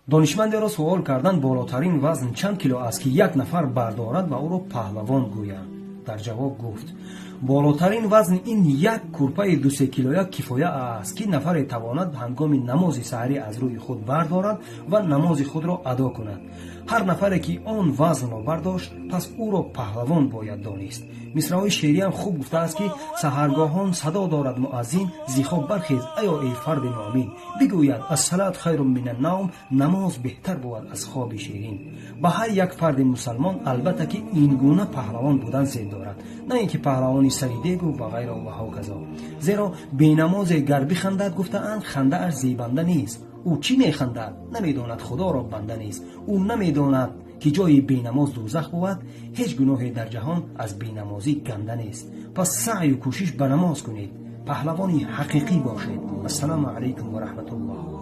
Донишмандеро суол карданд, болотарин вазн чанд кило аст, ки як нафар бардорад ва ӯро паҳлавон гӯянд. Дар ҷавоб гуфт: болотарин вазн ин як курпаи 2-се килоя кифоя аст, ки нафаре тавонад ҳангоми намози саҳарӣ аз рӯи худ бардорад ва намози худро адо кунад. Ҳар нафаре ки он вазнро бардошт, пас ӯро паҳлавон бояд донист. Мисраҳои шеъриам хуб гуфтааст, ки саҳаргоҳон садо дорад муаззин: зи хоб бархез, аё эй фарди муъмин. Бигӯяд: الصلاة خير من النوم, намоз беҳтар бувад аз хоби ширин. Ба ҳар як фарди мусалмон, албатта, ки ин гуна паҳлавон будан зеб дорад, на ин ки паҳлавони сари дегу ва ғайро ва ҳоказо. Зеро бенамозе гар бихандад, гуфтаанд, хандааш зебанда нест. Ӯ чӣ механдад? Намедонад, Худоро банда нест. Ӯ намедонад, ки ҷои бенамоз дӯзах бувад. Ҳеҷ гуноҳе дар ҷаҳон аз бенамозӣ ганда нест. Пас саъю кӯшиш ба намоз кунед, паҳлавони ҳақиқӣ бошед. Ассалому алайкум ва раҳматуллоҳ.